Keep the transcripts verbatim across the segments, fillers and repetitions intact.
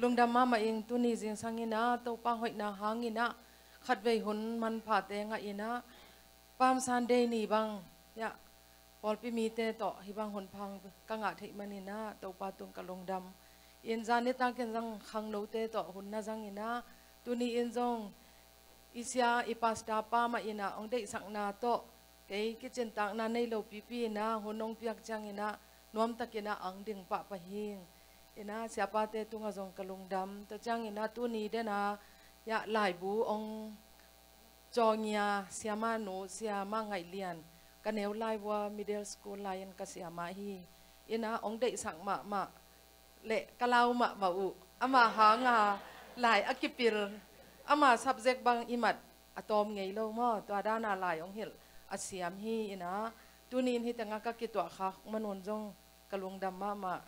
Lungdam mahmah ing. Tuni zingsang in ah Topa hoihna hangin ah khatvei hun manphate ngah in ah Palm Sunday ni bang, ya, pawlpi mite tawh hih bang hun pha ka ngah theih manin ah Topa tung ka lungdam. In zan nitak in zang khangnote tawh hun na zang in ah tuni in zong i sia i pastor pa mah in ah hong deihsakna tawh kei kicintakna nei lo pipi in ah hun hong piak ciangin ah nuamtakin ah ang ding pahpah hi ing. In ah siapate tungah zong ka lungdam. Tua ciangin ah tuni den ah, ya, laibu hong cawngin ah siamah nu, siamah Ngaih Lian, ka neu lai vua middle school lai-in ka siamah hi. In ah hong deihsak mahmah le ka lau mahmah uh, ama hanga lai a kipil, ama subject bang i mat a tawm ngei lo maw, tua dana lai hong hilh a siam hi. In ah tuni in hih tengah ka kituahkhak manun zong ka lungdam mahmah.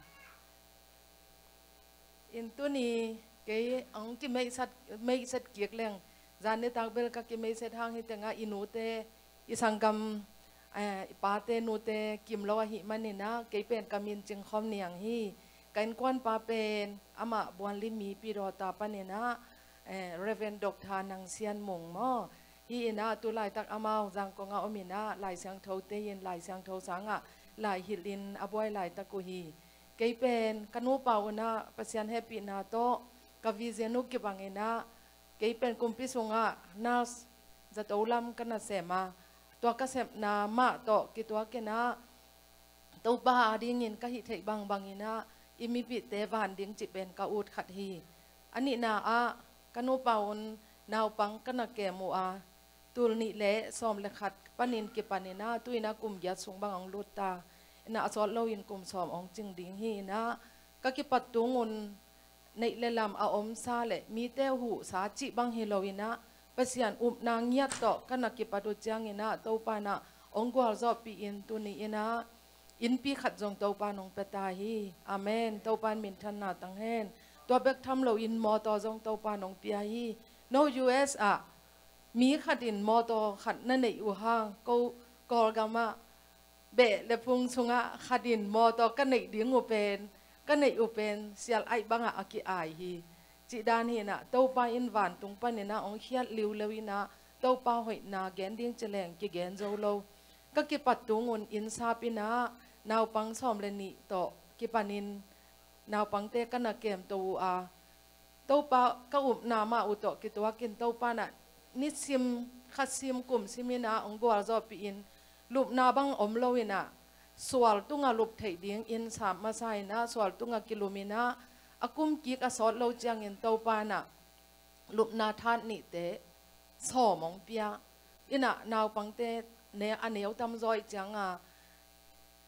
In tuni kei hong kimeihsat, meihset kik leng, zan nitak bel ka kimeihset hang hih tengah i nute, i sanggam, eh, i pate nute kim lo ahih manin ah kei pen ka min Cing Khawm Niang hi. Ka innkuanpa pen amah Buanlim mipi dawta panin ah, eh, Reverend Doctor Nang Sian Mung maw, hi in ah tu laitak amau Zangkong ah om in ah Lai Siangthote in Lai Siangtho sangah lai hilhin a buai laitak uh hi. Kei pen ka nupa un ah Pasian hehpihna tawh ka vision uh kibang in ah kei pen kumpi sungah nurse zato lam ka na sem a, tua ka sepna mah tawh kituak in ah Topa adingin ka hih theih bangbang in ah i mipihte van ding cih pen ka ut khat hi. A nihna ah ka nupa un naupang ka na kem uh a, tul nih le sawm le khat panin kipan in ah tu in ah kum giat sung bang hong lut ta. In ah a sawt loin kum sawm hong cing ding hi. In ah ka kipat tung un neih le lam a omsa le mite huhsa cih bang hi lo in ah Pasian upna ngiat tawh ka na kipat uh ciangin ah Topa in ah hong gualzawhpih in tuni in ah innpi khat zong Topa in hong pia ta hi. Amen. Topa in minthanna tang hen. Tua bek tham loin mawtaw zong Topa in hong pia hi. No, U S ah mi khat in mawtaw khat na neih uh hang, ko Kawlgam ah beh le phung sungah khat in mawtaw ka neih ding uh pen, ka neih uh pen sial aih bangah a ki-ai hi. Cih dan hi in ah Topa in vantung panin ah hong khiat liuliu in ah Topa hoihna gen ding ci leng kigen zo lo. Ka kipat tung un inn sap in ah naupang sawm le nih tawh kipanin naupangte ka na kemto uh a, Topa ka upna mah uh tawh kituakin Topa in ah nisim khasim kum sim in ah hong gualzawhpih in lupna bang om lo in ah sual tungah lup theih ding inn sap masa in ah sual tungah kilum in ah a kum kik a sawt lo ciangin Topa in ah lupna that nihte sawm hong pia. In ah naupangte ne, a neu tamzaw ih cianga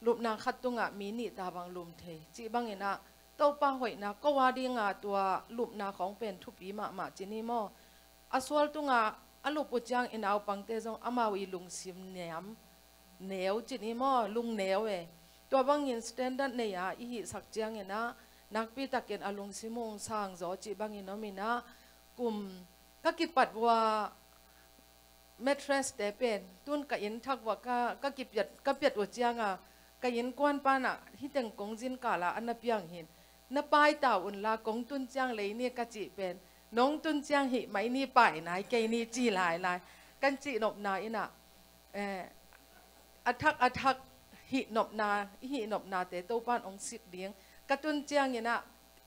lupna khat tungah mi nih ta bang lum thei. Cih bangin ah Topa hoihna ko a dinga tua lupna khawng pen thupi mahmah ci ni maw. A sual tungah a lup uh ciang i naupangte zong amau i lungsim niam neu ci ni maw, lungneu e. Tua bangin standard nei a i hihsak ciangin ah nakpi takin a lungsim uh sang zaw cih bangin om in ah kum ka kipat uh a mattress te pen tun ka inn thak uh a ka, ka kipiat, ka piat uh cianga ka innkuanpa in ah hih teng kong zin kala a na piang hin na pai ta un la kong tun ciang lei ni ka cih pen nong tun ciang hih mai ni pai nai kei ni ci lailai kan cih nopna in ah, eh, a thak a thak hih nopna, i hih nopnate Topa in hong sik ding. Ka tun ciangin ah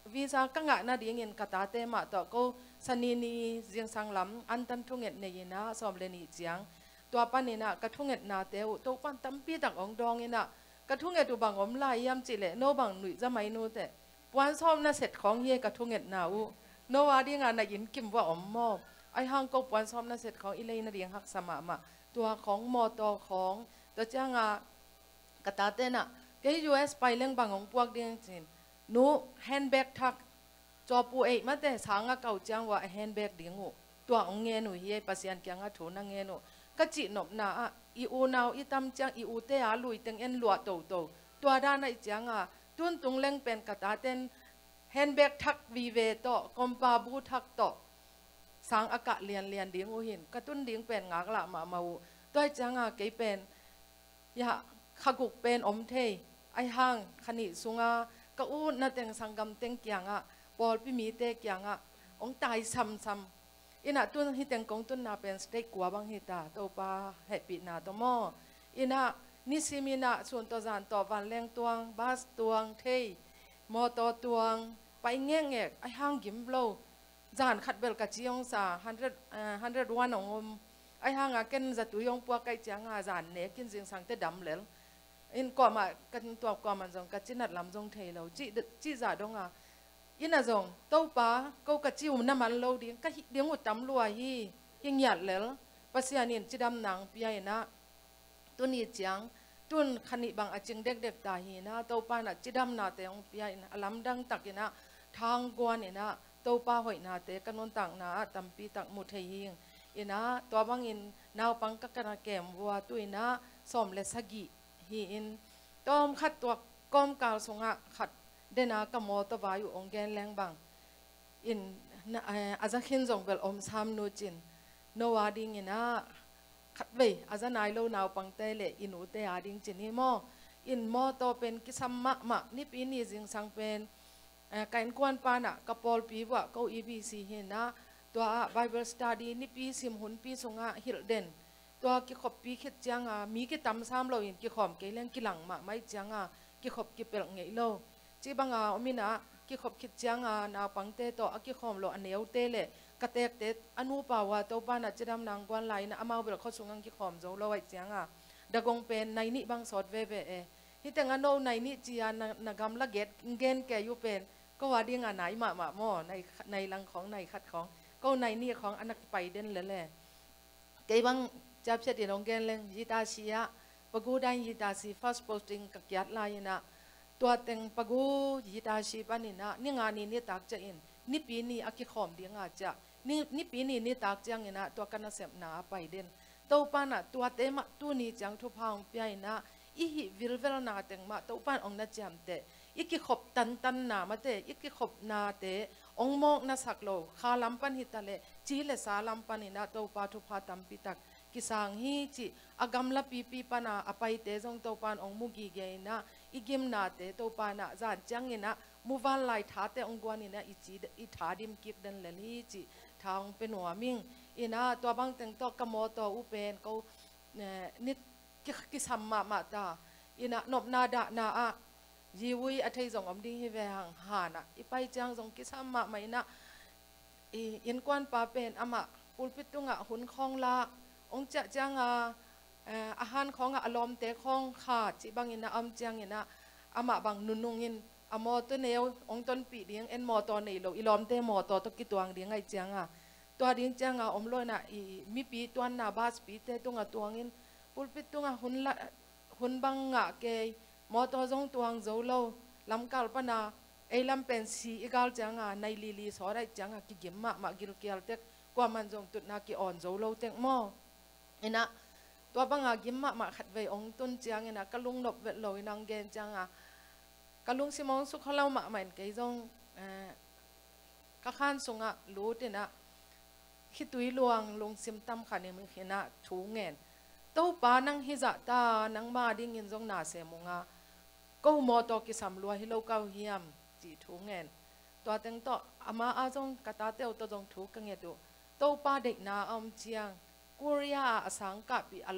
visa ka ngah nadingin ka tate mah tawh ko Sani ni zingsang lam antan thunget nei in ah sawm le nih ciang tua panin ah ka thungetnate uh Topa in tampi tak hong dawng in ah ka thunget uh bang om lai hiam cih leh no bang nuih za mai nu teh puan sawm na set khawng hi ka thungetna uh. No a dinga na inn kim uh a om maw? Ahi hang ko puan sawm na set khawng i lei nading haksa mahmah. Tua khawng, mawtaw khawng, tua cianga ka tate in ah kei U S pai leng bang hong puak ding cin. Nu, handbag thak, cawpu eih mate sang a kau ciang uh a handbag ding uh. Tua hong ngen uh hi ei, Pasian kiangah thu na ngen uh. Ka cih nopna ah i unau i tam ciang i ute a lui teng en luah toto. Tua dan ahih cianga tun tung leng pen ka taten handbag thak vive tawh, kompa bu thak tawh sang a kah lianlian ding uh hin ka tun ding pen ngaklah mahmah uh. Tua ahih cianga kei pen, ya, kha guk pen om thei. Ahi hang kha nih sunga ka utna teng sanggam teng kiangah pawlpi mite kiangah hong taisamsam. Inah tun hi teng kong tunna pen state kua bang hi ta, Topa hehpihna tawh maw. Inah nisim inah sun tawh zan tawh vanleng tuang, bus tuang thei, mawtaw tuang, pai ngekngek, ahi hang gim lo. Zan khat bel ka ci hong sa, hundred, eh, hundred one hong om. Ahi hanga ken zatui hong puak aih cianga zan nekin zingsangte dam lel. In kuamah, ka tuak kuamah zong ka cinat lam zong thei lo. Cih, cih zah donga. Inah zong, Topa, ko ka ci uh na man lo ding, ka hih ding uh tam lua hi, hi ngiat lel. Pasian in cidam nang pia inah. Tuni ciang, tun khanih bang a cing dekdek ta hi inah, Topa inah cidamnate hong pia inah, a lamdang tak inah, thang guan inah, Topa hoihnate ka nuntakna ah tampi tak mu thei hi ing. Inah, tua bangin naupang ka kana kem vua tu inah, sawm le sagih hi in, tawm khat tuak kawmkal sungah khat dena ka mawtaw vai uh hong gen leng bang. In, na, eh, a za khin zong bel om sam nu cin. No a ding inah, khatvei, a za nai lo naupangte le i nute a ding cin hi maw. In mawtaw pen kisam mahmah, nipi ni zingsang pen, eh, ka innkuan panah, ka pawlpi vuah, ko E B C hi inah, tua ah Bible study, nipi sim hunpi sungah hilh den. Tua kikhoppi khit cianga, mi kitam sam loin kikhawm kei leng kilang mahmah ih cianga, kikhop kipelh ngei lo. Cih banga om inah, kikhop khit cianga, naupangte tawh a kikhawm lo a neute le, ka tekte a nupa uh a Topa inah cidam nang guan lai inah, amau bel khua sungah kikhawm zo lo aih cianga. Dagong pen, nai nih bang sawt veve e. Hi teng a no nai nih cia na, na gamla gen, gen kei uh pen, ko a dinga nai mahmah maw, nai, nai lang khawng, nai khat khawng. Ko nai nih khawng, a na kipai den lele. Kei bang ciapsiat in hong gen leng, Yitashi ah, Pagu Dain Yitashi first posting ka kiat lai inah, tua teng Pagu Yitashi pan inah, ni nga ni nitak ciah in, nipi ni a kikhawm dinga ciah, ni, nipi ni nitak ciang inah, tua ka nasepna a pai den. Topa inah, tuate mah tuni ciang thupha hong pia inah, i hih vilvelna teng mah, Topa in hong na ciamteh, i kikhop tantanna mate, i kikhopnate, hong mawk na sak lo, kha lam pan hi ta leh, ci le sa lam pan inah Topa thupha tampi tak kisang hi cih, a gamla pipi pana a paite zong Topa in hong mu gige inah, i gimnate Topa inah, zan ciang inah, muvanlai thate hong guan inah, i ci, i tha dim kik den lel hi cih, tha hong pia nuam ing. Inah, tua bang teng tawh ka mawtaw uh pen, ko, eh, ni ki, kisam mahmah ta. Inah nopna dahna ah, ziui a thei zong om ding hi ve hang hanah. I pai ciang zong kisam mahmah inah, i innkuanpa pen amah pulpit tungah hun khawng la, hong ciah cianga, eh, a han khawngah a lawmte khawng kha, cih bang inah om ciang inah, amah bang nunung in, a mawtaw neu, hong tonpih ding, en mawtaw nei lo, i lawmte mawtaw tawh kituang ding aih cianga. Tua ding cianga om lo inah, i mipi tuanna, bus pite tungah tuangin, pulpit tungah hun la, hun bang ngah kei, mawtaw zong tuang zo lo, lamkal pana, ei lam pen si i gal cianga, nai lili sawt aih cianga, kigim mahmah gilkial tek, kuaman zong tutna ki-awn zo lo tek maw. Inah, tua banga gim mahmah khatvei hong tun ciang inah, ka lungnop vet lo inah hong gen cianga, ka lungsim hong sukha lo mahmah in kei zong, eh, ka khan sungah lut inah, khitui luang lungsim tam khat in inah thu ngen. Topa nang hi zah ta, nangma dingin zong na sem ung a, ko mawtaw kisam lua hi lo ka uh hiam, cih thu ngen. Tua teng tawh, ama a zong ka tate uh tawh zong thu ka nget uh. Topa deihna a om ciang, Korea ah a sangkahpih a,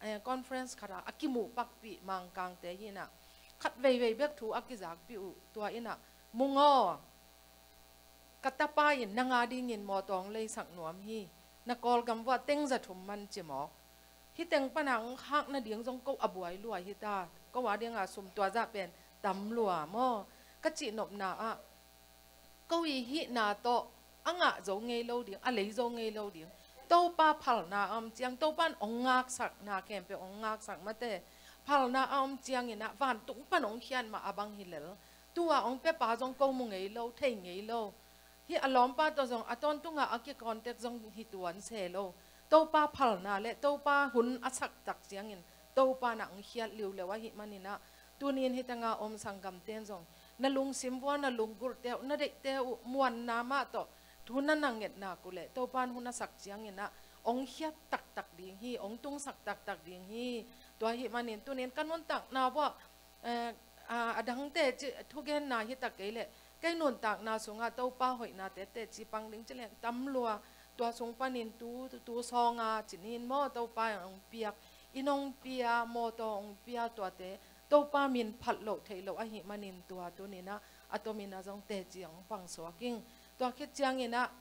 eh, conference khatah a kimuh pakpih Mangkangte hi inah, khat veivei bek thu a kizakpih uh, tua inah, Mung aw, ka tapa in nang a dingin mawtaw hong leisak nuam hi, na Kawlgam vuah teng za thum man ci mawk. Hih teng pana hong khak nading zong ko a buai lua hi ta, ko a dinga sum tua zah pen tam lua maw, ka cihnopna ah, ko i hihna tawh a ngah zo ngei lo ding, a lei zo ngei lo ding. Topa phalna a om ciang, Topa in hong ngaksak, na khempeuh hong ngaksak mate. Phalna a om ciang inah, vantung pan hong khiat mah a bang hi lel. Tu-a hong piapa zong ko mu ngei lo, thei ngei lo. Hih a lawmpa tawh zong a tawntunga a kicontact zong hi tuan se lo. Topa phalna le Topa hun a sak tak ciangin, Topa inah hong khiat liuleu ahih man inah, tuni in hih tengah om sanggamte in zong, na lungsim vua, na lunggulhte uh, na deihte uh, muanna mah tawh, thu na na ngetna uh leh, Topa in hun a sak ciang inah, hong khiat taktak ding hi, hong tungsak taktak ding hi. Tua ahih manin, tuni in ka nuntakna vua, eh, a, a dangte ci, thugenna hi ta kei leh, kei nuntakna sungah Topa hoihnate teci pang ding ci leng tam lua, tua sung panin tu, tu, tu sawnga ci-in maw, Topa in hong piak, inn hong pia, mawtaw hong pia, tuate Topa min phat loh theih loh ahih manin tua tuni-in ah a tomin ah zong teci hong pang suak ing. Tua khit ciangin ah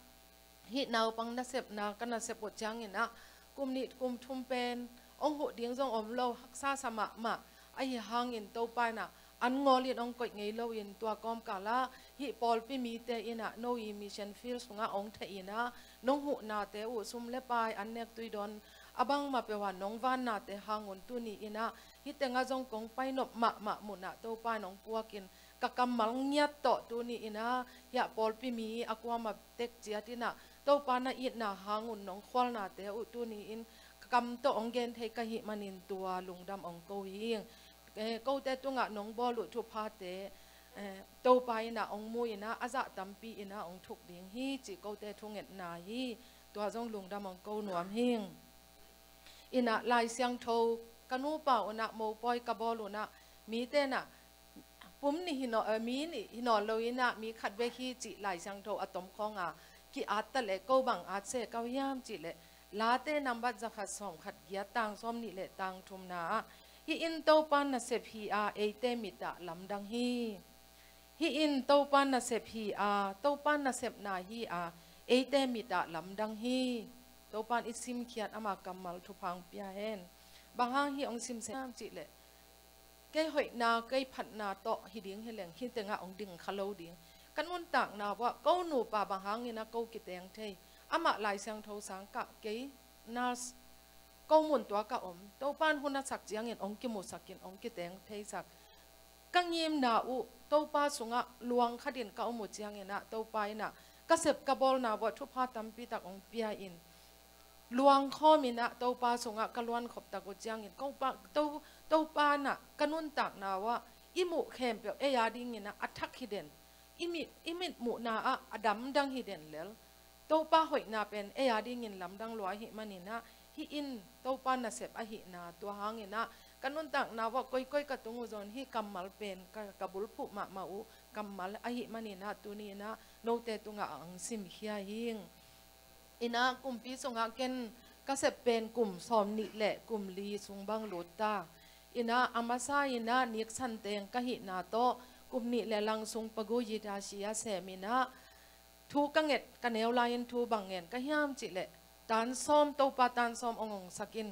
hih naupang nasepna ka nasep uh ciangin ah kum nih kum thum pen hong huh ding zong om lo, haksa sa mahmah. Ahi hangin Topa in ah an ngawlin hong koih ngei loin tua kawmkal ah hih pawlpi mite in ah no i mission field sungah hong theh in ah nong huhnate uh, sum le pai, an nek, tui dawn, a bangmah peuh ah nong vannate hang un tuni in ah hih tengah zong kong pai nop mahmah munah Topa in hong puakin ka kammal ngiat tawh tuni in ah hih pawlpi mi a kuamah tek ciat in ah Topa na itna hang un nong khualnate uh tuni in ka kam tawh hong gen thei ka hih manin tua lungdam hong ko hi. Eh, kote tungah nong bawl uh thuphate, eh, Topa in ah hong mu in ah a zah tampi in ah hong thuk ding hi cih kote thungetna hi. Tua zong lungdam hong ko nuam hi. In ah Lai Siangtho ka nupa un ah mopawi ka bawl un ah mite in ah pum nih hi nawn, eh, mi nih hi nawn lo in ah mi khat bek hi cih Lai Siangtho a tom khawng a ki-at ta leh ko bang at se ka uh hiam cih leh Late nambat zakhat sawmkhat giat tang sawmnih le tang thumna ah hih in Topa nasep hi a, eite mit ah lamdang hi. Hih in Topa nasep hi a, Topa nasepna hi a, eite mit ah lamdang hi. Topa in i simkhiat ama kammal thupha hong pia hen. Bang hang hih hong sim sem cih leh kei hoihna, kei phatna tawh hi ding hi leng hih tengah hong ding kha lo ding. Ka nuntakna uah ko nupa bang hangin ah ko kiteng thei, amah Lai Siangtho sang kah, kei nurse, ko mun tua ka om, Topa in hun a sak ciangin hong kimusakin hong kiteng theisak. Ka ngimna uh Topa sungah luang khatin ka om uh ciangin ah Topa in ah ka sep ka bawlna uah thupha tampi tak hong pia in luang khawm in ah Topa sungah ka luan khop tak uh ciangin Topa, To-, Topa in ah ka nuntakna uah i muh khempeuh ei a dingin ah a thak hi den, i mit, i mit muhna ah a damdang hi den lel. Topa hoihna pen ei a dingin lamdang lua ahih manin ah hih in Topa nasep ahihna tua hangin ah ka nuntakna uah koikoi ka tung uh zong hih kammal pen ka, ka bulphuh mahmah uh kammal ahih manin ah tuni in ah note tungah ang simkhia hi. In ah kumpi sungah ken ka sep pen kum sawmnih le kum li sung bang lut ta. In ah a masa in ah Nixon teng ka hihna tawh kum nih le lang sung Pagu Yida si a sem in ah thu ka nget, ka neu lai-in thu bang ngen ka hiam cih leh tan sawm, Topa tan sawm hong hongsak in.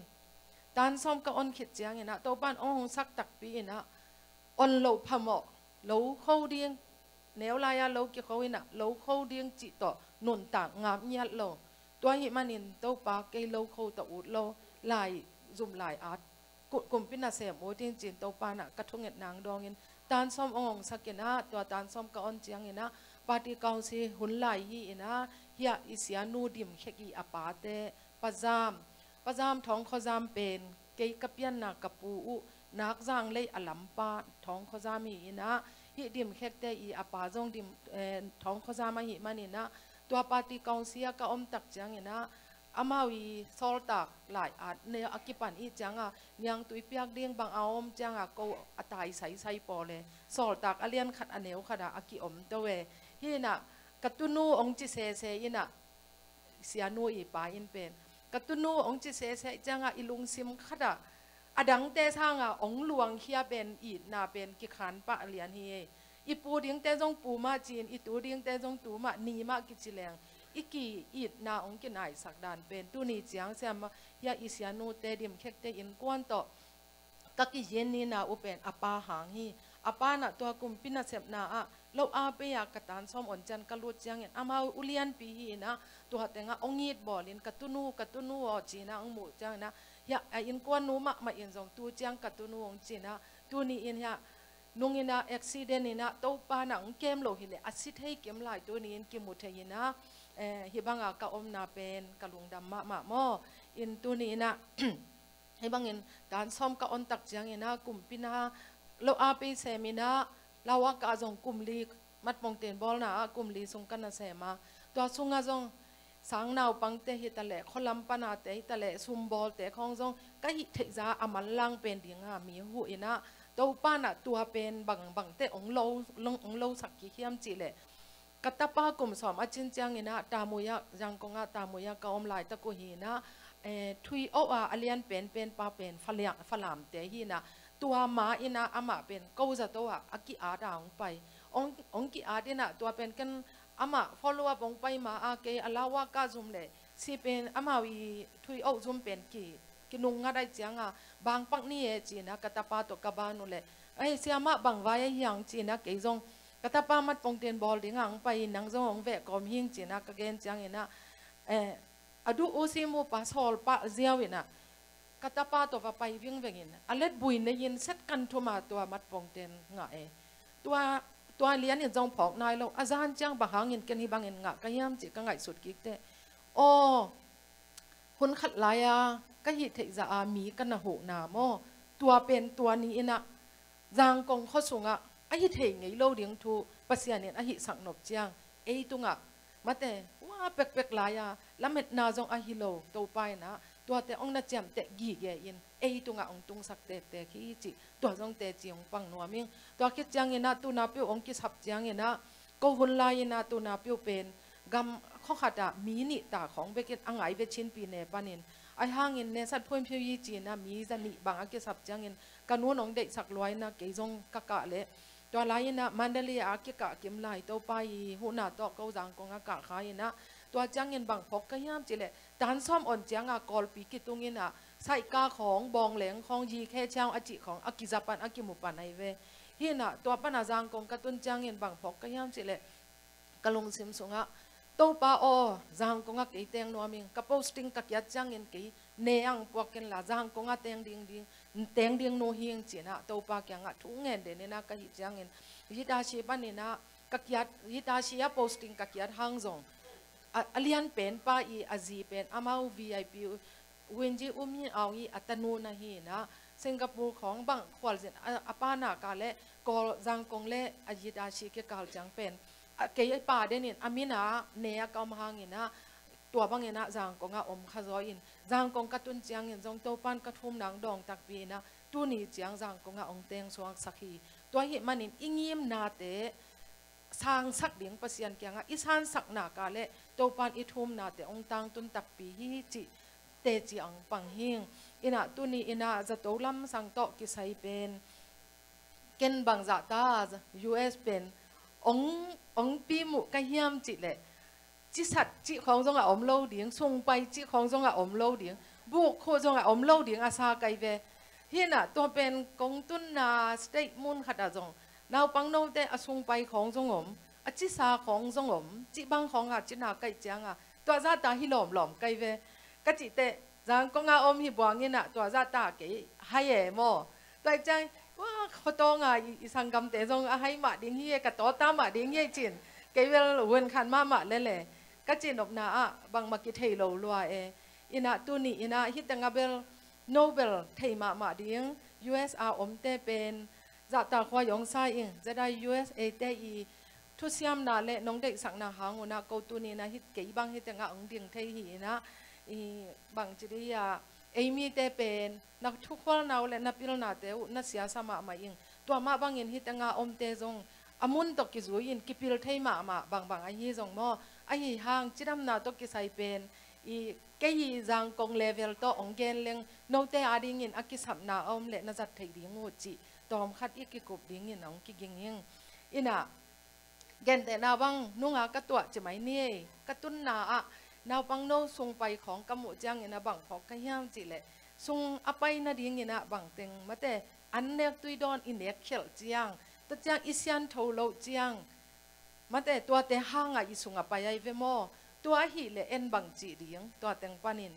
Tan sawm ka on khit ciangin ah Topa in hong hongsak takpi in ah on loh phamawh, lo kho ding, neu lai-a lo kikho in ah lo kho ding cih tawh nuntak ngap ngiat lo. Tua ahih manin Topa kei lo kho tawh ut lo, lai zum lai at, ku-, kumpi nasem ut in ci-in Topa in ah ka thungetna hong dawngin tan sawm hong hongsak in ah tua tan sawm ka on ciangin ah party council hun lai hi in ah hih ah i sianu Dim Khek i a pate, Pa Zam, Pa Zam Thawng Khua Zam pen kei ka pianna ka pu uh Nakzang lei a lampa Thawng Khua Zam hi in ah hih Dim Khekte i a pa zong Dim, eh, Thawng Khua Zam ahih manin ah tua party council ah ka om tak ciangin ah amau i sawltak lai-at ne a kipan i cianga niangtui piak ding bang a om cianga ko a tai saisai pawl e, sawltak a lian khat a neu khat ah a kiom to e. Hi in ah ka tunu hong ci sese in ah sianu i pa in pen ka tunu hong ci sese cianga i lungsim khat ah a dangte sanga hong luangkhia pen itna pen kikhan pah lian hi e. I pu dingte zong pu mah ci-in, i tu dingte zong tu mah, ni mah kici leng i ki-itna hong kinaisak dan pen tuni ciang siam mah hih ah i sianute Dim Khekte innkuan tawh ka kiyin nina uh pen a pa hang hi. A pa in ah tua kumpi nasepna ah lo a pei-a ka tan sawm on ciang ka lut ciangin amau ulianpi hi in ah tua tengah hong it bawlin ka tunu, ka tunu aw ci-in ah hong muh ciangin ah hih ah a innkuan nu mahmah in zong tu ciang ka tunu hong ci-in ah tuni in hih ah nung in ah accident in ah Topa in ah hong kem lo hi leh a si thei kim lai tuni in kimu thei in ah, eh, hih banga ka omna pen ka lungdam mahmah maw. In tuni in ah hih bangin tan sawm ka on tak ciangin ah kumpi na lo a pei sem in ah lau a ka zong kum li, Matpongten bawlna ah kum li sung ka na sem a, tua sungah zong sang naupangte hi ta leh, khualam panate hi ta leh, sumbawlte khawng zong ka hih theihza a manlang pen dinga mi huh in ah Topa in ah tua pen bang, bangte ong lo, ong losak kik hiam cih leh, ka tapa kum sawm a cin ciangin ah Tamui ah, Zangkong ah Tamui ah ka om laitak uh hi in ah, eh, Thui Oh a a lian penpen pa pen Falia-, Falamte hi in ah, tua ma in ah amah pen ko zato ah a ki-at a ong pai. Ong, ong ki-at in ah tua pen ken amah follow up ong pai ma a kei a lau ah ka zum leh si pen amau i Thui Oh zum pen ki, kinung ngat ahih ciangin, bang pak ni e ci in ah ka tapa tawh ka ban uh leh, ei, siamah bang vai ahi hiam ci in ah kei zong ka tapa mat pongten bawl ding a ong pai in, nang zong ong veh kawm hing ci in ah ka gen ciangin ah, eh, a du u si mu pa sawl pah ziau in ah ka tapa tawh va pai vingveng in a letbui nei in set kan thum a tua mat pongten ngah e. Tua, tua lian in zong phawk nai lo, a zan ciang bang hangin ken hih bangin ngah ka hiam cih ka ngaihsut kik teh. Aw, hun khat lai-a ka hih theih zah a mi ka na huhna maw, tua pen tua ni in ah Zangkong khua sungah a hi thei ngei lo ding thu Pasian in a hihsak nop ciang, ei tungah mate, hua pekpek lai-a lametna zong ahi lo, Topa in ah tuate ong na ciamteh gige in ei tungah ong tungsak tektek hi cih tua zong teci ong pang nuam ing. Tua khit ciangin ah tuna peuh ong kisap ciangin ah ko hun lai in ah tuna peuh pen gam khua khat ah mi nih ta khawng bek in a ngai ve, Chin Pyine panin. Ahi hangin Nesat Phuenphiu Yi ci in ah mi za nih bang a kisap ciangin ka nu'n ong deihsak lua in ah kei zong ka kah leh, tua lai in ah Mandalay a kikah kim lai, Topa i huhna tawh ko Zangkong a kah kha in ah, tua ciangin bang phawk ka hiam cih leh, tan sawm on ciang a Kawlpi kitung in ah, Saika khawng, Bawngleng khawng, Yi Khe Chiau a cih khawng a kiza pan, a kimu pan ahi ve. Hi in ah tua pan a Zangkong ka tun ciangin bang phawk ka hiam cih leh, ka lungsim sungah, Topa aw, Zangkong ah kei teng nuam ing, ka posting ka kiat ciangin kei ne ang puak ken la, Zangkong ah teng ding ding, teng ding nu hi ing ci in ah Topa kiangah thu ngen den in ah ka hih ciangin, Yitashi pan in ah ka kiat, Yitashi ah posting ka kiat hang zong, a, a lian pen pa i a zi pen amau V I P Winji Umi Aung i a tanu na hi in ah, Singapore khawng bang khualzin a, a pa nak a leh Kawl, Zangkong leh a Yitashi kikal ciang pen, a kei pa den in a min a ne a ka om hang in ah, tua bang in ah Zangkong ah om kha zaw in, Zangkong ka tun ciangin zong Topa'n ka thumna ong dawng takpi in ah, tuni ciang Zangkong ah ong teng suaksak hi. Tua ahih manin i ngimnate sangsak ding Pasian kiangah i sansak nak a leh Topa'n i thumnate ong tangtun takpi hi cih teci ong pang hing. In ah tuni in ah zato lamsang tawh kisai pen, ken bang zahta U S pen ong, ong pi muh ka hiam cih leh, cisat cih khawng zong a om lo ding, sungpai cih khawng zong a om lo ding, bukkhuh zong a om lo ding a sa kai ve. Hi in ah tua pen kong tunna state mun khat ah zong naupang note a sungpai khawng zong om, a cisa khawng zong om, cih bang khawng a cina kaih ciang a, tua zahta hi lawmlawm kai ve. Ka cih teh, Zangkong a om hi buang in ah tua zahta kei hai e maw. Tua ahih ciang, ua, khua tawng a i, i sanggamte zong a hai mah ding hi e, ka tawta mah ding hi e ci in, kei bel vun khan mahmah lel e. Ka cih nopna ah bangmah kithei lo lua e. In ah tuni in ah hih teng ah bel, no bel thei mahmah ding, U S a omte pen zahta khua i ong sa ing, Z I U S A te i thusiamna leh nong deihsakna hang un ah ko tuni in ah hih kei bang hih teng ah ong ding thei hi in ah, i bang ci dih a, ei mite pen na thukhualna uh leh na pilnate uh na siasa mahmah ing. Tua mah bangin hih teng ah omte zong a mun tawh kizui in kipil thei mahmah bangbang ahi zong maw. Ahi hang cidamna tawh kisai pen, i, kei i Zangkong level tawh ong gen leng, note a dingin a kisapna a om leh na zat theih ding uh cih tawmkhat i kikup dingin ong kiging ing. In ah, gentehna bang nunga ka tuah ci mai ni ei, ka tunna ah naupang no sungpai khawng ka muh ciangin ah bang phawk ka hiam cih leh, sung a pai nadingin ah bangteng mate, an nek tui dawn i nek khialh ciang, tua ciang i siangtho loh ciang, mate, tuate hang a i sung a pai ahi ve maw. Tua ahih leh en bang cih ding, tua teng panin.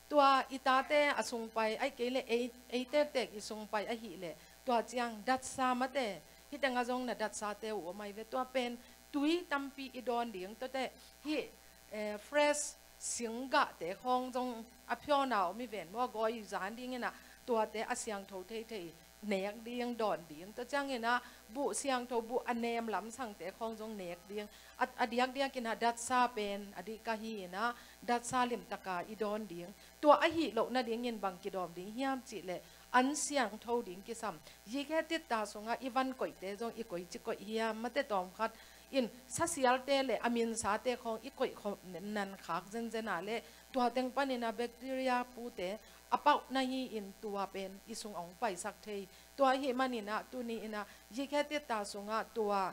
Tua i tate a sungpai, ahih kei leh ei, ei tektek i sungpai ahih leh, tua ciang datsa mate, hih teng ah zong na datsate uh om ahi ve, tua pen tui tampi i dawn ding, tuate hih, eh, fresh singgahte khawng zong a phiawna om hi ven maw, a gawi zan dingin ah tuate a siangtho theithei nek ding, dawn ding. Tua ciangin ah buh siangtho, buh a nem lamsangte khawng zong nek ding. A, a diakdiakin ah datsa pen a dih ka hi in ah, datsa limtaka i dawn ding. Tua ahih loh nadingin bang kidawm ding hiam cih leh, an siangtho ding kisam. Zikhe titta sungah i van koihte zong i koici koih hiam, mate tawmkhat in sasialte le a minsate khawng i koih khawm nan khak zenzen a le tua teng panin ah bacteria pute a pauh na hi-in tua pen i sung hong paisak thei. Tua ahih manin ah tuni in ah zikhe titta sungah tua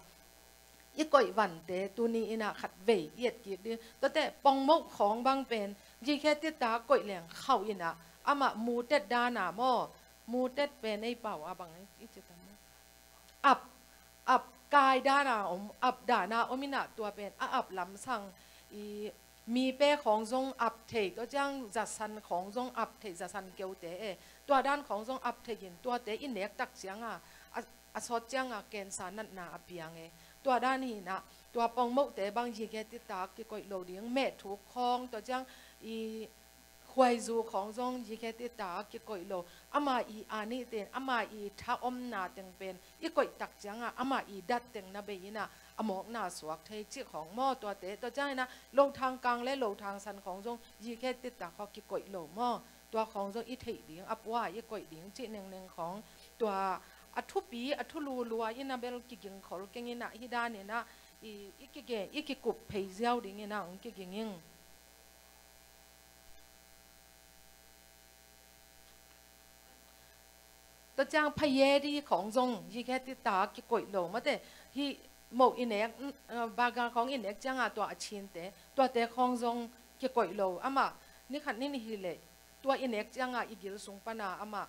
i koih vante tuni in ah khatvei i et kik ding. Tuate pongmoh khawng bang pen zikhe titta koih leng khauh in ah amah mutet dan a maw, mutet pen ei pau a bang i ci tam maw? Ap, ap kai dan a om, ap dan a om in ah tua pen a ap lamsang i mipe khawng zong ap thei, tua ciang zasan khawng zong ap thei, zasan keute e, tua dan khawng zong ap thei in tuate i nek tak ciang a, a, a sawt ciang a cancer natna a piang e. Tua dan hi in ah tua pongmohte bang zikhe titta kikoih lo ding, mehthuk khawng, tua ciang i khuaizu khawng zong zikhe titta kikoih lo. Ama i a nih ten, ama i tha omna teng pen i koih tak ciang a ama i dat teng na bei in ah a mawkna suak thei cih khawng maw, tuate. Tua ciang in ah lothang kang le lothang san khawng zong zikhe titta khawng kikoih lo maw, tua khawng zong i theih ding, a pua i koih ding cih nengneng khawng. Tua a thupi, a thu lulua in ah bel kiging khol keng in ah hih dan in ah i, i kigen, i kikup phei ziau ding in ah hong kiging ing. Tua ciang phayedi khawng zong zikhe titta kikoih lo, mate hih moh i nek, eh, bagal khawng i nek ciang a tua a chinte, tuate khawng zong kikoih lo. Amah nikhat ni nih hi leh tua i nek ciang a i gil sung pan a amah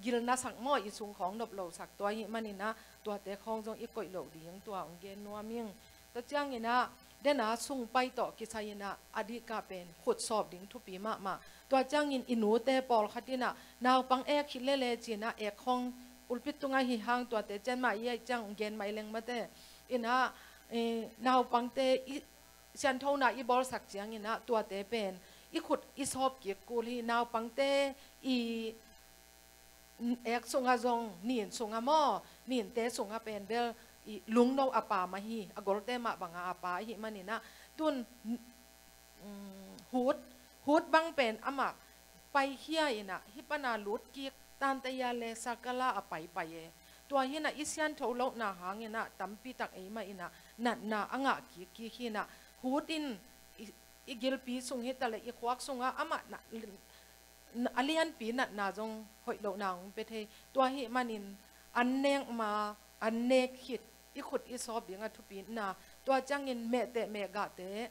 gil nasak maw, i sung khawng nop losak, tua ahih manin ah tuate khawng zong i koih loh ding tua hong gen nuam ing. Tua ciangin ah den a sung pai tawh kisai in ah a diak pen khut sawp ding thupi mahmah. Tua ciangin i nute pawlkhat in ah naupang ek hi lele ci-in ah ek khawng pulpit tungah hi hang, tuate cian mah i aih ciang hong gen mai leng, mate in ah, eh, naupangte i sianthona i bawlsak ciangin ah tuate pen i khut i sawp kik kul hi. Naupangte i ek sungah zong, nin sungah maw, ninte sungah pen bel i lungno a pa mah hi, a golte mah bang a a pa ahih manin ah tun, mm, hut, hut bang pen amah paikhia in ah hih pan a lut kik tante ia le sakala a paipai e. Tua hi in ah i siantho lohna hangin ah tampi tak eimah in ah natna a ngah kik kik hi in ah hut in i, i gilpi sung hi ta leh i khuak sungah amah na, a lianpi natna zong hoih lohna hong pia thei. Tua ahih manin an nek ma, an nek khit i khut i sawp ding a thupina. Tua ciangin mehteh mehgahte,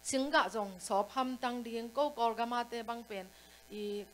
singgah zong sawp hamtang ding, ko Kawlgam a te bang pen i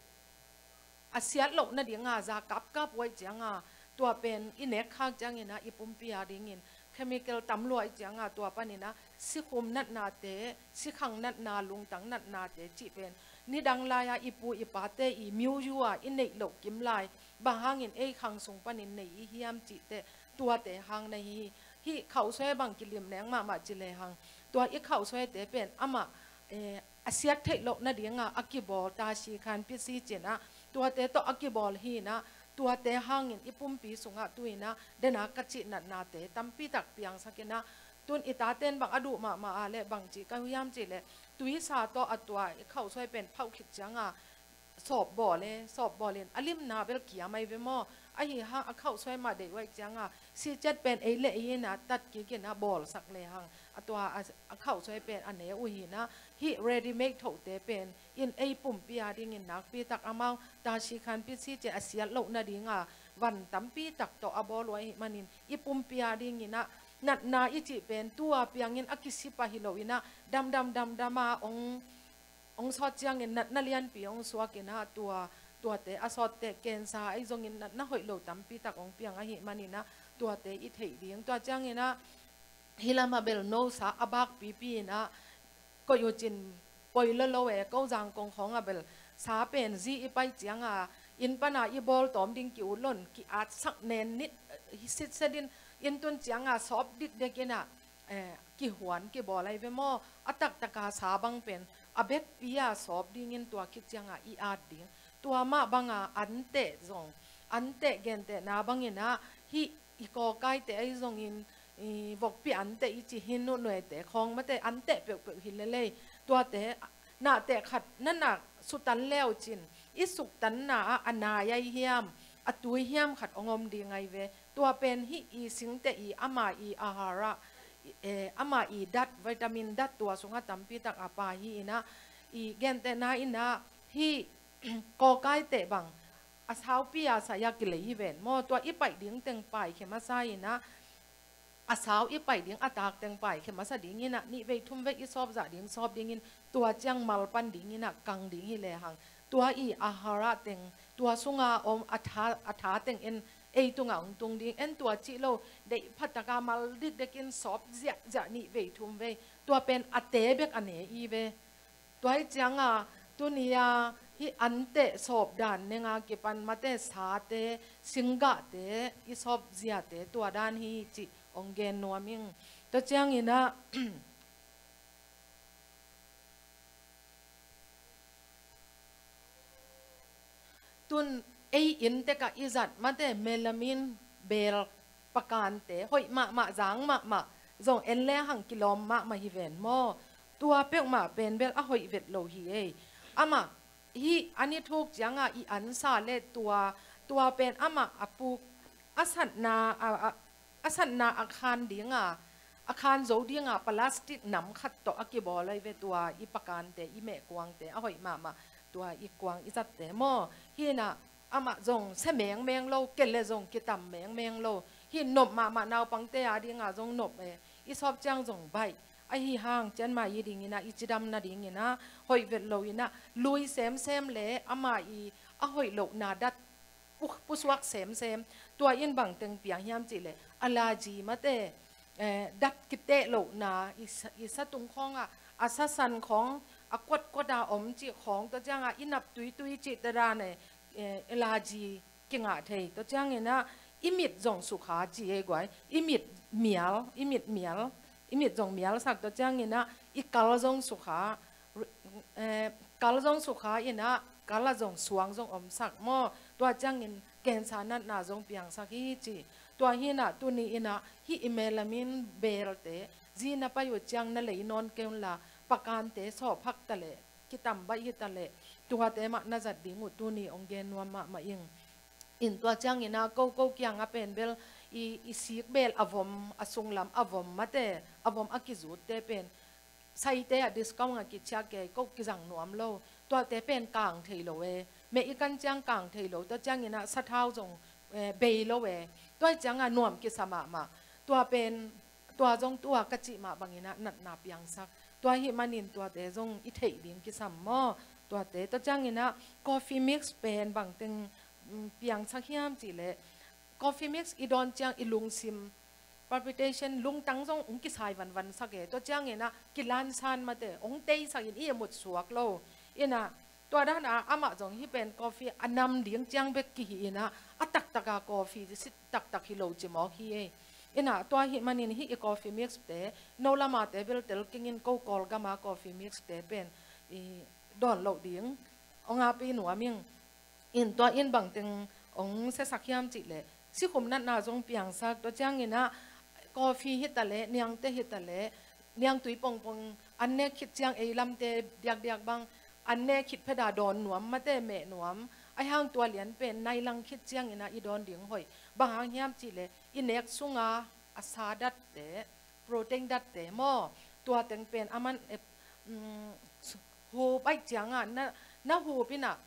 a siat loh nading a za kapkap uh ahih ciang a, tua pen i nek khak ciangin ah i pumpi a dingin chemical tam lua ahih ciang a, tua panin ah sikhum natnate, sikhang natna, lungtang natnate cih pen nidang lai-a i pu i pate i myu yu a i neih loh kim lai, bang hangin ei khang sung panin nei i hiam cih teh tuate hang na hi. Hih khauhsuai bang kilim neng mahmah ci lehang, tua i khauhsuaite pen amah, eh, a siat theih loh nading a a kibawl tasi khanpisi ci-in ah tuate tawh a kibawl hi in ah, tuate hangin i pumpi sungah tu-in ah den a ka cih natnate tampi tak piangsak in ah, tun i taten bang a duh mahmah a leh bang ci ka hiam cih leh tuisa tawh a tua i khauhsuai pen phauh khit ciang a sawp bawl e, sawp bawl in a limna bel kiam ahi ve maw. Ahi hang a khauhsuai mah deih uh ahih ciang a, sicet pen ei le ei in ah tat kik in ah bawlsak lehang, a tua a, a khauhsuai pen a ne uh hi in ah, hih ready made thohte pen in ei pumpi a dingin nakpi tak amau tasi khanpisi ci-in a siat loh nading a van tampi tak tawh a bawl uh ahih manin i pumpi a dingin ah natna i cih pen tu a piangin a kisi pah hi lo in ah damdam damdam a hong hong sawt ciangin natna lianpi hong suak in ah tua, tuate a sawt teh cancer ahi zongin natna hoih lo tampi tak hong piang ahih manin ah tuate i theih ding. Tua ciangin ah hih lamah bel nosa a bakpipi in ah koih uh cin poi lolo e, ko Zangkong khawngah bel sa pen zi i pai ciang a inn pan a i bawl tawm ding ki-ut lo-in ki-atsak nen nit, eh, sitset in, inn tun ciang a sawp dikdek in ah, eh, kihuan kibawl ahi ve maw. A taktak a sa bang pen a bekpi a sawp dingin tua khit ciang a i at ding. Tua mah bang a anteh zong, anteh gentehna bangin ah hih i kawkaite ahi zongin, i vokpi anteh i ci hi, nunuaite khawng mate anteh peuhpeuh hi lel ei. Tuate nahteh khat na nak sutan le uh cin i suktanna ah a nai ai hiam, a tui hiam khat hong om ding ai ve. Tua pen hih i singteh i ama i ahara, eh, ama i dat, vitamin dat tua sungah tampi tak a pai hi in ah, i gentehna in ah hih kawkaite bang a saupi a sai a kilei hi ven maw. Tua i paih ding teng paikhia masa in ah, a sau i paih ding a tak teng paikhia masa ding in ah, nih vei thum vei i sawp zah ding sawp ding in, tua ciang mal pan ding in ah kang ding hi lehang, tua i ahara teng, tua sunga om a tha, a tha teng en ei tungah hong tung ding en, tua cih lo, deih phatak a mal dikdek in sawp ziahziah nih vei thum vei, tua pen a te bek a ne i ve. Tua hi cianga tuni a hih anteh sawp dan neng a kipan mate, sate, singgahte, i sawp ziate, tua dan hi cih hong gen nuam ing. Tua ciangin ah, tun ei inn tekah i zat mate, melamine beel pakante hoih mahmah, zang mahmah, zong en lehang kilawm mahmah hi ven maw. Tua peuhmah pen bel a hoih vet lo hi ei. Amah hih a ni thuk cianga i ansa le tua, tua pen amah a puk, a satna a, a, a satna a khan dinga, a khan zo dinga plastic nam khat tawh a kibawl ai ve, tua i pakante, i mehkuangte, a hoih mahmah tua i kuang i zatte maw. Hi in ah amah zong sia mengmeng lo, kei le zong kitam mengmeng lo. Hi nop mahmah, naupangte a dinga zong nop e, i sawp ciang zong baih. Ahi hang cianmah i ding in ah, i cidam nading in ah hoih vet lo in ah, lui semsem le ama i a hoih lohna dat pu, pusuak semsem. Tua in bang teng piang hiam cih leh, allergy mate, eh, dat kiteh lohna, i sa, i sa tung khawngah a sa san khawng, a kuatkot a om cih khawng, tua ciangah i nap tuitui cihte dan e, eh, allergy kingah thei. Tua ciangin ah i mit zong sukha ci ei guai, i mit mial, i mit mial, i mit zong mialsak. Tua ciangin ah i kal zong sukha, eh, kal zong sukha in ah kal ah zong suang zong omsak maw. Tua ciangin cancer natna zong piangsak hi ci. Tua hi in ah tuni in ah hih i melamine beelte zi na pai uh ciang na lei nawn kei un la, pakante sawphak ta leh, kitam baih hi ta leh, tuate mah na zat ding uh tuni hong gen nuam mahmah ing. In tua ciangin ah koko kiangah pen bel i, i sik beel a vom, a sunglam a vom mate, a vom a kizutte pen saite ah discount a kiciah kei, ko kizang nuam lo. Tuate pen kang thei lo e, meh i kan ciang kang thei lo. Tua ciangin ah sathau zong, eh, bei lo e. Tua hi ciangah nuam kisa mahmah. Tua pen, tua zong tua ka cih mah bangin ah natna piangsak. Tua hih manin tuate zong i theih ding kisam maw. Tuate, tua ciangin ah coffee mix pen bang teng, mm, piangsak hiam cih leh, coffee mix i dawn ciang i lungsim palpitation, lungtang zong hong kisai vanvansak e. Tua ciangin ah kilansan mate, hong teisak in i ihmut suak lo. In ah tua dan ah amah zong hih pen coffee a nam ding ciang bek kihi in ah, a taktak a coffee si taktak hi lo ci mawk hi ei. In ah tua hih manin hih i coffee mix te, no lamate bel tel keng in, ko Kawlgam a coffee mix te pen i dawn loh ding hong api nuam ing. In tua in bang teng hong siasak hiam cih leh, sikhum natna zong piangsak. Tua ciangin ah coffee hi ta leh, niangte hi ta leh, niangtui pongpong an nek khit ciang ei lamte diakdiak bang an nek khit phet a dawn nuam mate, meh nuam. Ahi hang tua lian pen nai lang khit ciangin ah i dawn ding hoih. Bang hang hiam cih leh, i nek sunga a sa datte, protein datte maw, tua teng pen a man, eh, mm, hup ai ciangah na, na hup in ah,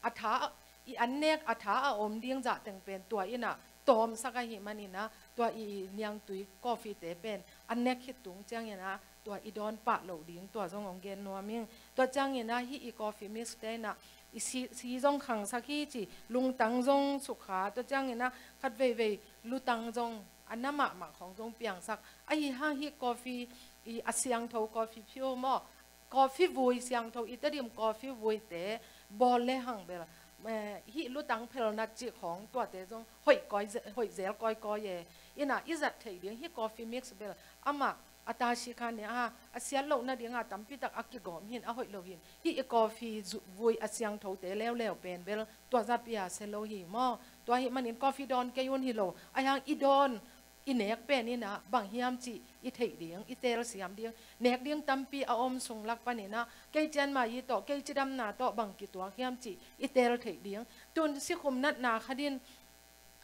a tha, i an nek a tha a om ding zah teng pen tua in ah tawmsak ahih manin ah, tua i niangtui coffee te pen an nek khit tung ciangin ah tua i dawn pah loh ding, tua zong hong gen nuam ing. Tua ciangin ah hih i coffee mix te in ah i si, si zong khangsak hi ci, lungtang zong sukha. Tua ciangin ah khat veivei lutang zong a na mahmah khawng zong piangsak. Ahi hang hih coffee i a siangtho, coffee pure maw, coffee vui siangtho, i Tedim coffee vuite bawl lehang bel, eh, hih lutang phelnat cih khawng tuate zong hoih koi ze-, hoih zel kawikawi e. In ah i zat theih ding hih coffee mix bel amah a tasi khan ni a, a siat loh nading a tampi tak a kigawm hi in, a hoih lo hi in. Hih i coffee zu-, vui a siangthote leuleu pen bel tua zah pi a sia lo hi maw. Tua hih manin coffee dawn kei un hi lo. Ahi hang i dawn i nek pen in ah bang hiam cih i theih ding, i telsiam ding. Nek ding tampi a om sung lak panin ah kei cianmah i tawh, kei cidamna tawh bang kituak hiam cih i tel theih ding. Tun sikhum natna khat in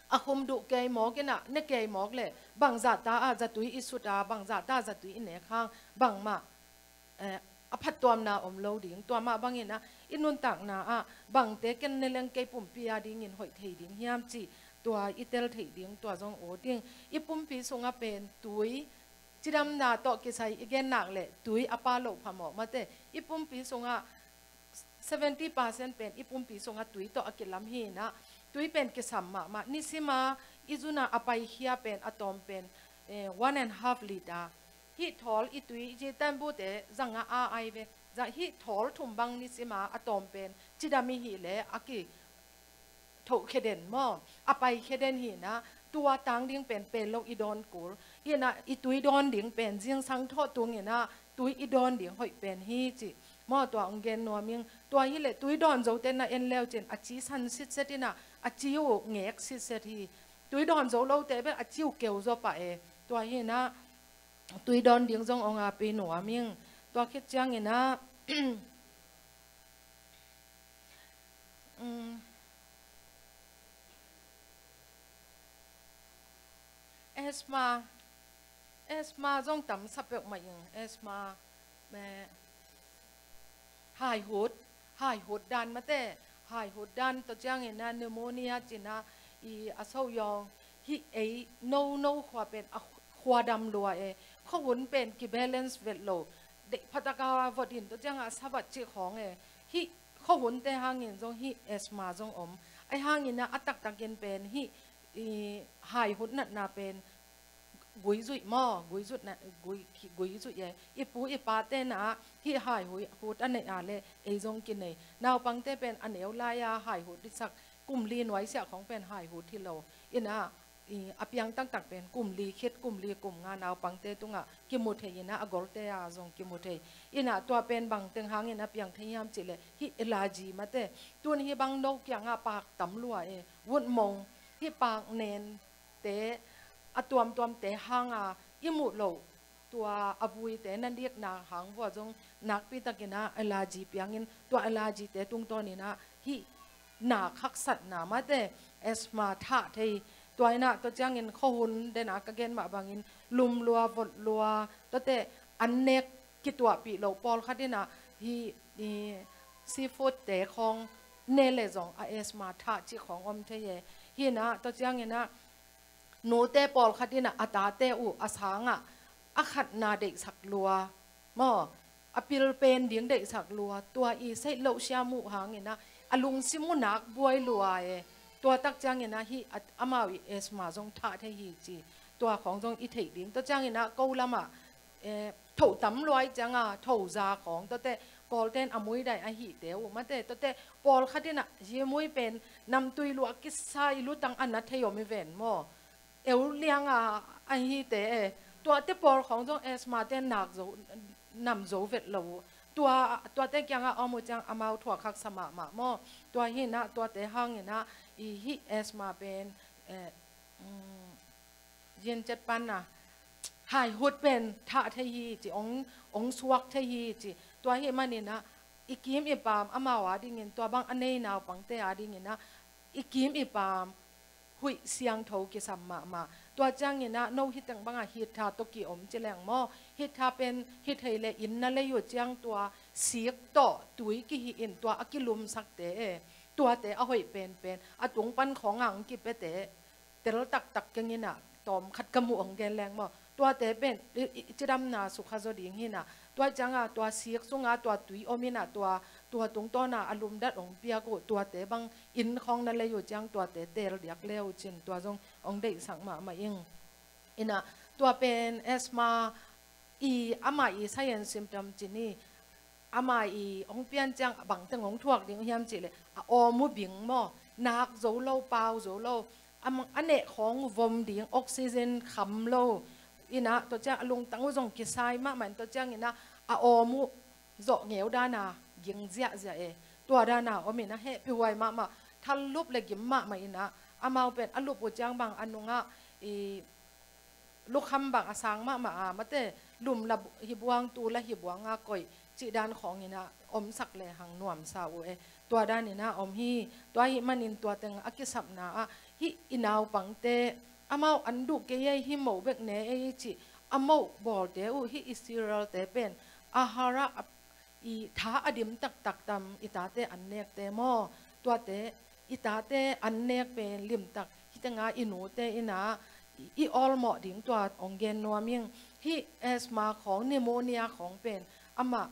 a khum duh kei mawk in ah, ne kei mawk leh bangzah ta ah zatui i sut a, bangzah ta zatui i nek hang bangmah eh, a phattuamna om lo ding. Tua mah bangin ah i nuntakna ah bangte ken ne leng kei pumpi a dingin hoih thei ding hiam cih tua i tel theih ding, tua zong ut ing. I pumpi sungah pen tui, cidamna tawh kisai i gen nak leh tui a pha loh phamawh mate. I pumpi sungah seventy percent pen i pumpi sungah tui tawh a kilam hi in ah, tui pen kisam mahmah. Nisima i zun a a paikhia pen a tawm pen, eh, one and half litre. Hih thawl i tui, i tanbute zangah a ai ve. Zah hih thawl thum bang nisima a tawm pen cidam i hih leh a kithohkhia den maw, a paikhia den hi in ah, tua tang ding pen pelh lo i dawn kul. Hi in ah i tui dawn ding pen zingsang thawh tung in ah tui i dawn ding hoih pen hi cih maw, tua hong gen nuam ing. Tua hi leh tui dawn zote na en le uh cin a ci san sitset in ah a ci uh ngek sitset hi. Tui dawn zo lote bek a ci uh keu zaw pah e. Tua hi in ah tui dawn ding zong hong api nuam ing. Tua khit ciangin ah, um, asthma, asthma zong tam sa peuhmah ing. Asthma, eh, haihut, haihut dan mate, haihut dan, tua ciangin ah pneumonia ci in ah, i a soyawng, hih ei no no khua pen a khua dam lua e, khuahun pen kibalance vet lo, deih phatak a vot in tua ciangah savat cih khawng e, hih khuahunte hangin zong hih asthma zong om. Ahi hangin ah a taktakin pen hih i haihut natna pen guizuih maw, guizuih na, gui, guizuih e. I pu i pate na hih haihut a nei a leh ei zong kinei. Naupangte pen a neu lai-a haihut i sak, kum li nuaisiah khawng pen haihut hi lo. In ah, i, a piang taktak pen kum li khit, kum li kum nga naupangte tungah kimu thei in ah, a golte a zong kimu thei. In ah tua pen bang teng hangin a piang thei hiam cih leh hih allergy mate. Tun hih bang no kiangah pak tam lua e, vutmong, hih pak nen te a tuamtuamte hanga i muh loh, tua a vuite na dikna hang vua zong nakpi takin ah allergy piangin, tua allergy te tungtawnin ah hih nak haksatna mate, asthma thah thei. Tua in ah tua ciangin khuahun den a ka gen mah bangin lum lua, vot lua, tuate an nek kituahpih loh pawlkhat in ah hih, i, seafood te khawng ne leh zong a asthma thah cih khawng om thei e. Hi in ah tua ciangin ah nute pawlkhat in ah a tate uh a sangah a khatna deihsak lua maw, a pil pen ding deihsak lua, tua i seih loh siam uh hangin ah a lungsim uh nak buai lua e. Tua tak ciangin ah hih a, amau i asthma zong thah thei hi ci. Tua khawng zong i theih ding. Tua ciangin ah ko lamah, eh, tho tam lua i cianga, tho za khawng, tuate Kawlten a mui dai ahihte uh mate, tuate pawlkhat in ah hih mui pen namtui luah kisa i lutang a na thei om i ven maw. Eu lianga ahihte e. Tuate pawl khawng zong asthma te nak zo, nam zo vet lo uh. Tua, tuate kiangah om uh ciang amau thuak haksa mahmah maw. Tua hi in ah tuate hangin ah i hih asthma pen, eh, um, yin chet pan a haihut pen thah thei hi ci, ong, ong suak thei hi ci. Tua hi manin ah i kim i pam amau a dingin, tua bang a nei naupangte a dingin ah i kim i pam huih siangtho kisam mahmah. Tua ciangin ah no hi teng bangah hittha tawh ki-om ci leng maw. Hittha pen hi thei leh inn na lei uh ciang tua sik tawh tui kihih in tua a kilumsakte e, tuate a hoih penpen a tung pan khawng ang kipete tel taktak keng in ah, tawm khat ka muh hong gen leng maw. Tuate pen i, i, cidamna sukha zaw ding hi in ah, tua cianga tua sik sunga tua tui om in ah, tua, tua tungtawna a lumdat hong piak uh, tuate bang inn khawng na lei uh ciang tuate teel diak le uh cin, tua zong hong deihsak mahmah ing. In ah tua pen asthma i, amah i sign and symptom ci ni. Amah i hong pian ciang bangteng hong thuak ding hiam cih leh a awm uh bing maw, nak zo lo, pau zo lo, a mang, a neh khawng uh vom ding, oxygen kham lo. In ah tua ciang a lungtang uh zong kisai mahmah in, tua ciangin ah a awm uh zawh ngeu dana ging ziahziah e. Tua dana om in ah hehpihhuai mahmah, thal lup le gim mahmah in ah, amau pen a lup uh ciang bang a nungah i lukham bang a sang mahmah a, mate, lum la hi buang, tu la hi buang a koih cih dan khawng in ah omsak lehang nuamsa uh e. Tua dan in ah om hi. Tua ahih manin tua teng a kisapna ah hih i naupangte, amau an duh kei ei, hih moh bek ne ei cih a moh bawlte uh, hih i cerealte pen a har ah i tha a dim taktak tam, i tate an nekte maw? Tuate, i tate an nek pen limtak, hih teng ah i nute in ah i, i awlmawh ding tua hong gen nuam ing. Hih asthma khawng, pneumonia khawng pen amah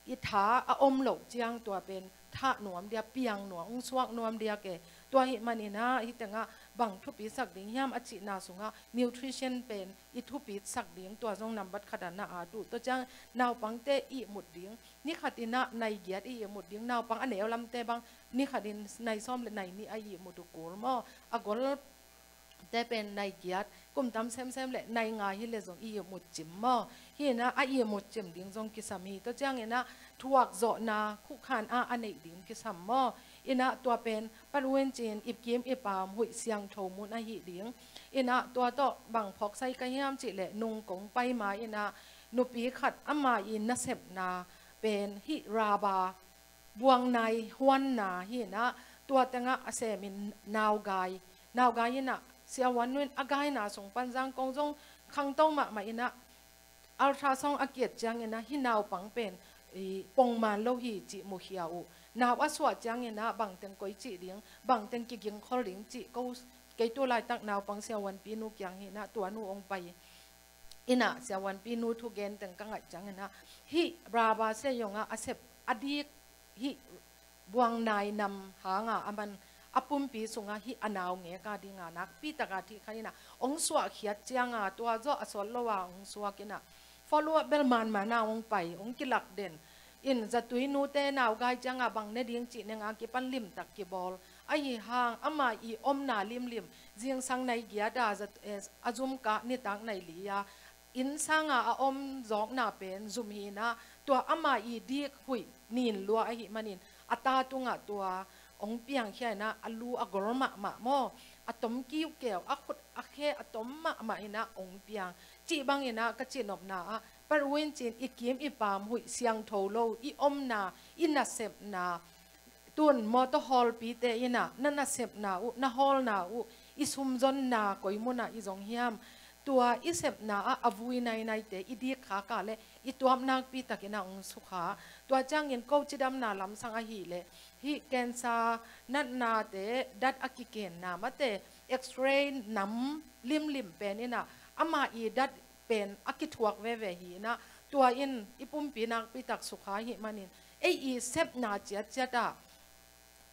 i tha a om loh ciang tua pen thah nuam diak, piang nuam, hong suak nuam diak e. Tua ahih manin ah hih teng ah bang thupitsak ding hiam a cihna sungah nutrition pen i thupitsak ding, tua zong nambat khat ah na at uh. Tua ciang naupangte ihmut ding, ni khat in ah nai giat i ihmut ding, naupang a neu lamte bang ni khat in nai sawm le nai nih a ihmut uh kul maw? A golte pen nai giat, kum tam semsem le nai nga hi le zong i ihmut cim maw? Hih in ah a ihmut cim ding zong kisam hi. Tua ciang in ah thuak zawhna, khuhkhan a a neih ding kisam maw? In ah tua pen pat uh in cin, i kim i paam huih siangtho mun ahih ding. In ah tua tawh bang phawk sai ka hiam cih leh, nung kong pai ma in ah nupi khat ama i nasepna pen hih raba, buangnai huanna hi in ah, tua teng ah a sem in naugai, naugai in ah siavuan nu in a gaina sung pan zang kong zong khangto mahmah in ah, ultrasound a kiat ciang in ah hih naupang pen i pongman lo hi cih mukhia uh. Nau a suah ciang in ah bangteng koici ding, bangteng kigingkhol ding cih ko, kei tu laitak naupang siavuanpi nu kiang hi in ah, tua nu hong pai in ah siavuanpi nu thugen teng ka ngaih ciang in ah, hih raba se zong ah a sep a dik, hih buangnai nam hang a a man, a pumpi sungah hih a nau ngek a ding a nakpi tak a thih kha in ah hong suahkhiat ciang a, tua zawh a sawt lo a hong suak in ah, follow up bel manman a hong pai, hong kilak den in, zatui nute naugai ciang a bang ne ding cih neng a kipan limtak kibawl. Ahi hang ama i omna limlim, zingsang nai giat a, zat-, eh, a zum kah nitak nai li a, inn sang a a om zawkna pen zum hi in ah, tua ama i dik huih nin lua ahih manin a ta tungah tua hong piangkhia in ah, a lu a gol mahmah maw? A tom kiukeu, a khut a khe a tom mahmah in ah hong piang. Cih bang in ah ka cihnopna ah, pat uh in cin, i kim i paam huih siangtho lo, i omna, i nasepna, tun mawtaw hawlpite in ah na nasepna uh, na hawlna uh, i sumzonna koi mun ah i zong hiam? Tua i sepna ah a vui nainaite i dik khak a leh i tuap nakpi tak in ah hong sukha. Tua ciangin ko cidamna lamsang ahih leh, hih cancer natnate, dat a kikenna, mate, X-ray nam limlim pen in ah ama i dat pen a kithuak veve hi in ah, tua in i pumpi nakpi tak sukha ahih manin, ei i sepna ciatciat ah,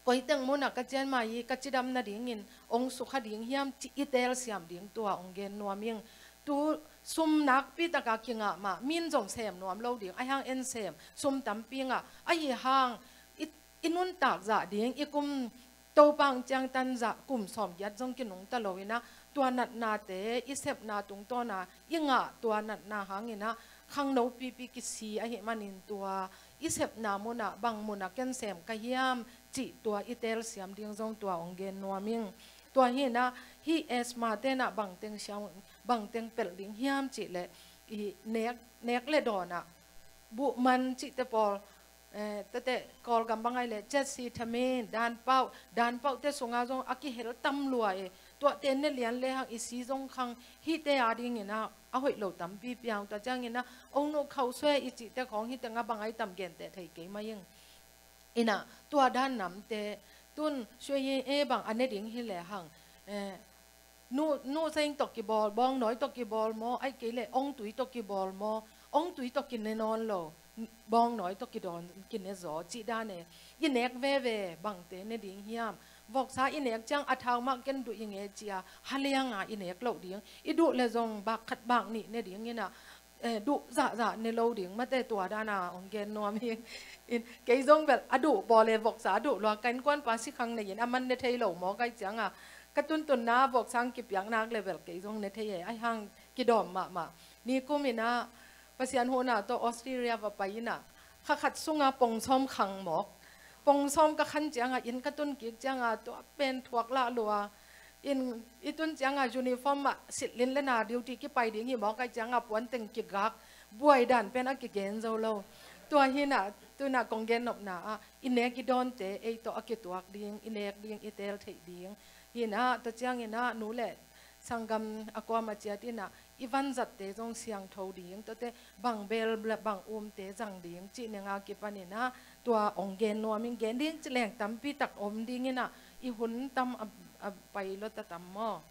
koiteng mun ah ka cian ma hi, ka cidam nadingin hong sukha ding hiam cih i telsiam ding tua hong gen nuam ing. Tu sum nakpi tak a kingah mah, min zong sem nuam lo ding, ahi hang en sem, sum tampi ngah, ahi hang i, i nuntak zah ding, i kum Topa hong ciangtan zah kum sawmgiat zong kinungta lo in ah, tua natnate i sepna tungtawn a i ngah tua natna hang in ah khangno pipi kisi ahih manin, tua i sepna mun ah bang mun ah ken sem ka hiam cih tua i telsiam ding zong tua hong gen nuam ing. Tua hi in ah, hih asthma te in ah bangteng siang, bangteng pelh ding hiam cih leh, i nek, nek le dawn ah buhman cihte pawl, eh, tete Kawlgam bang ai leh, cetsi, thamin, danpauh, danpauhte sungah zong a kihel tam lua e. Tuate ne lian lehang i si zong khang, hihte a dingin ah a hoih lo tampi piang. Tua ciangin ah, ong nuh khauh sue i cihte khawng hih teng ah bang ai tam genteh thei kei mai ing. In ah, tua dan namte, tun sue e bang a ne ding hi lehang, eh, nu, nu seng tawh kibawl, bawngnawi tawh kibawl maw, ai kei leh ongtui tawh kibawl maw, ongtui tawh kine nawn lo, bawngnawi tawh kidawn, kine zaw cih dan e. I nek veve bangte ne ding hiam? Voksa i nek ciang a thau mah ken duh i nge cia, haliang a i nek loh ding. I duh le zong bak khat bak nih ne ding in ah, eh, duh zahzah ne lo ding, mate, tua dan a hong gen nuam hi. In, kei zong bel a duh pawl e, voksa a duh lua, ka innkuanpa sikhang nei in a man ne thei lo maw, kai ciang a, ka tuntunna voksa hong kipiak nak le bel kei zong ne thei e, ahi hang kidawm mahmah. Nikum in ah Pasian huhna tawh Australia va pai in ah, kha khat sungah pong sawm khang mawk. Pong sawm ka khan ciang a, inn ka tun kik ciang a, tua pen thuak lah lua. In i tun cianga uniform ah sitlin le na duty kipai ding hi mawk ai cianga puan teng kigak buai dan pen a kigen zo lo. Tua hinah tunah kong gen nopna ah i nek i dawnte ei tawh a kituak ding, i nek ding, i tel theih ding. Hinah tua cianginah nu le sanggam a kuama ciat inah i vanzatte zong siangtho ding, tuate bang bel bang umte zang ding cih nenga kipaninah tua ong gen nuam in gen ding ci leng tampi tak om dinginah i hun tam a, a pai lo ta tam maw?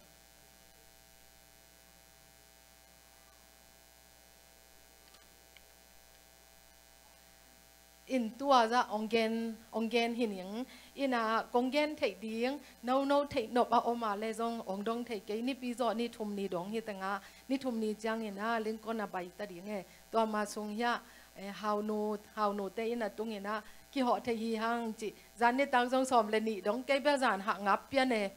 In tua zah ong gen, ong gen hi ning. Inah kong gen theih ding nono theih nop a om a le zong ong dong thei kei. Nipi zawh ni thum ni dong hi tengah ni thum ni ciangin a Lincoln a bai ta ding e. Tua ma sung hiah eh, haunu, haunute in a tunginah kihawh thei hi hang cih. Zan nitak zong sawm le nih dong kei bia zan hah ngap pian e.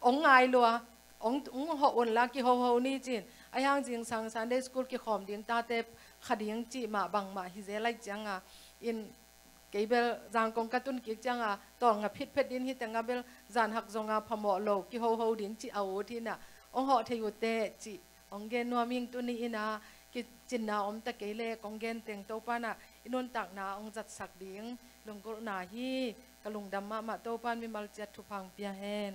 Ong ngai lua, ong, ong hawh unla kihoho ni cin. A hiang zingsang Sunday school kikhawm ding tate kha ding cih mah bangmah hi zel ai cianga in kei bel zangkong ka tun kik cianga tawlnga phitphet din hi tenga bel zan hak zonga phamawh lo kihoho ding cih a ut hinah ong hawh thei uh teh cih ong gen nuam ing. Tuni inah kicinna om ta kei le kong gen teng Topa nah i nuntakna ong zatsak ding lunggulhna hi. Ka lungdam mahmah. Topa in mimal ciat thupha ong pia hen.